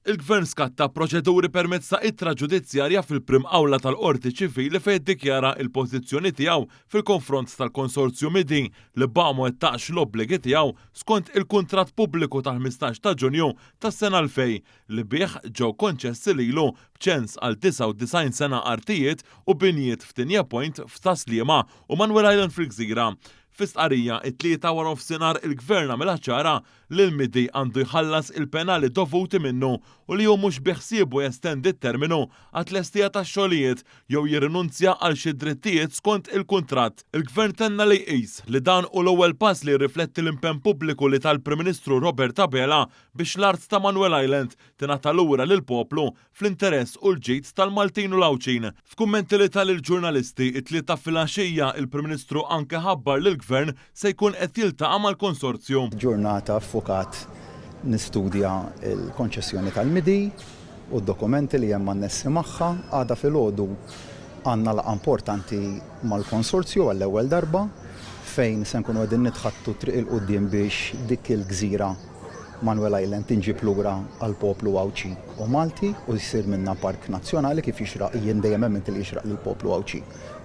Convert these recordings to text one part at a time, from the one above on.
Il-Gvern skatta proċeduri permezz ta' ittra ġudizzjarja fil-Prim Awla tal-Qorti Ċivili fejn iddikjara l-pożizzjoni tiegħu fil-konfront tal-Konsorzju Midi li baqa' ma wettaqx l-obbligi tiegħu skont il-kuntratt pubbliku tal-15 ta' Ġunju tas-sena 2000 li bih ġew konċessi lilu b'ċens għal 99 sena artijiet u binjiet f'Tigne Point f'Tas-Sliema u Manuel Island fil-Gżira. Fi stqarrija, it-Tlieta waranofsinhar il-Gvern għamilha ċara li l-MIDI għandu jħallas il-penali dovuti minnu u li hu mhux biħsiebu jestendi t-terminu għat-tlestija tax-xogħlijiet jew jirrinunzja għal xi drittijiet skont il-kuntratt. Il-Gvern tenna li jqis li dan hu l-ewwel pass li jirrifletti l-impenn pubbliku li ta l-Prim Ministru Robert Abela biex l-art ta' Manuel Island tingħata lura lill-poplu fl-interess u l-ġid tal-Maltin u l-Għawdxin. F'kummenti li ta lill-ġurnalisti it-Tlieta filgħaxija, il-Prim Ministru anke ħabbar li l-Gvern se jkun qed jiltaqa' mal-konsorzju. Ġurnata ffukat nistudja l-konċessjoni tal-MIDI u d-dokumenti li hemm annessi magħha. Għada filgħodu għandna laqgħa importanti mal-konsorzju għall-ewwel darba fejn se nkunu qegħdin nitħaddtu t-triq 'il quddiem biex dik il-gżira Manuel Island tinġieb lura għall-poplu Għawdxi u Malti u jsir minnha park nazzjonali kif jixraq, jien dejjem emmint li jixraq lill-poplu Għawdxi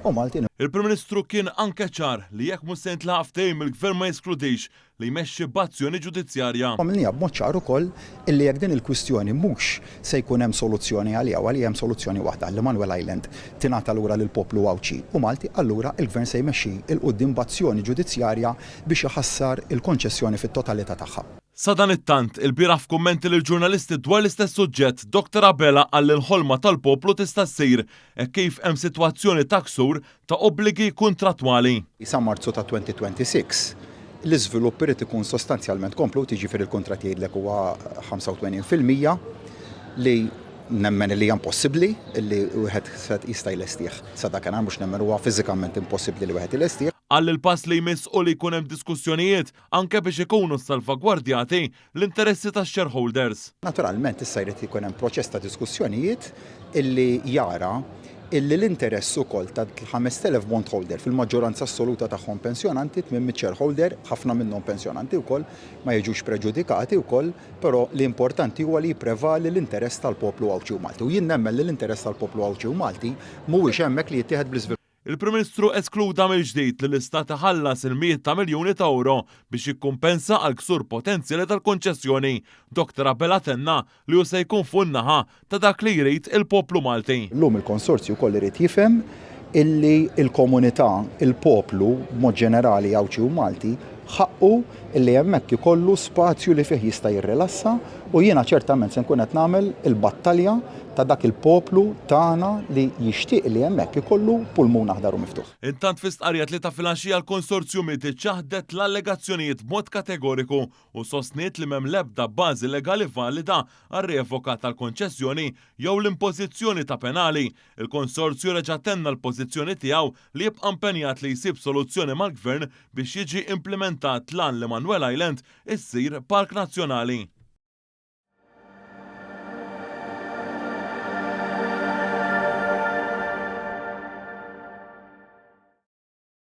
u Malti. Il-Prim Ministru kien anke ċar li jekk mhux se jintlaħaq ftehim il-Gvern ma jeskludix li jmexxi b'azzjoni ġudizzjarja. Għamilniha b'mod ċar ukoll illi jekk din il-kwistjoni mhux se jkun hemm soluzzjoni għaliha u għalija hemm soluzzjoni waħda li Manuel Island tingħata lura lill-poplu Għawdxi u Malti allura l-Gvern se jmexxi 'l quddiem b'azzjoni ġudizzjarja biex iħassar il-konċessjoni fit-totalità tagħha. Sadanittant, ilbieraħ f'kummenti lill-ġurnalisti dwar l-istess suġġett, Dottor Abela qal li l-ħolma tal-poplu tista' ssir hekk kif hemm sitwazzjoni ta' ksur ta' obbligi kuntrattwali. Sa Marzu ta' 2026, l-iżvilupp irid ikun sostanzjalment komplut, jiġifieri l-kuntratt jgħidlek huwa 85% li Nemmen li hija impossibbli li wieħed jista' jlestih sa dakinhar, mhux nemmen, huwa fiżikament impossibbli li wieħed ilestih. Qal li l-pass li jmiss hu li jkun hemm diskussjonijiet anke biex ikunu ssalvagwardjati l-interessi tax-shareholders. Naturalment issa jrid ikun hemm proċess ta' diskussjonijiet illi jara illi l-interess ukoll tal-5,000 bondholder, fil-maġġoranza assoluta tagħhom pensjonanti, 800 shareholder, ħafna minnhom pensjonanti wkoll, ma jiġux preġudikati wkoll, però li importanti huwa li jipprevali l-interess tal-poplu Għawdxi u Malti. U jien nemmen li l-interess tal-poplu Għawdxi u Malti mhuwiex hemmhekk li jittieħed bl-iżvilupp. Il-Prim Ministru eskluda mill-ġdid li l-Istat iħallas il-mijiet ta' miljuni ta' ewro biex jikkumpensa għall-ksur potenzjali tal-konċessjoni. Dottor Abela tenna li hu se jkun fuq in-naħa ta' dak li jrid il-poplu Malti. Illum il-Konsorzju wkoll irid jifhem illi l-komunità, il-poplu b'mod ġenerali Għawdxi u Malti, ħaqqu illi hemmhekk ikollu spazju li fih jista' jirrilassa u jiena ċertament se nkun qed nagħmel il-battalja ta' dak il-poplu tagħna li jixtieq li hemmhekk ikollu pulmun aħdar u miftuħ. Intant fi stqarrija t-Tlieta filgħaxija l-Konsorzju Miti ċaħdet l-allegazzjonijiet b'mod kategoriku u sostniet li m'hemm l-ebda bażi legali valida għar-revoka tal-konċessjoni jew l-impożizzjoni ta' penali. Il-konsorzju reġa' tenna l-pożizzjoni tiegħu li jibqa' impenjat li jsib soluzzjoni mal-Gvern biex jiġi implimentat l-għan li Manuel Island issir Park Nazzjonali.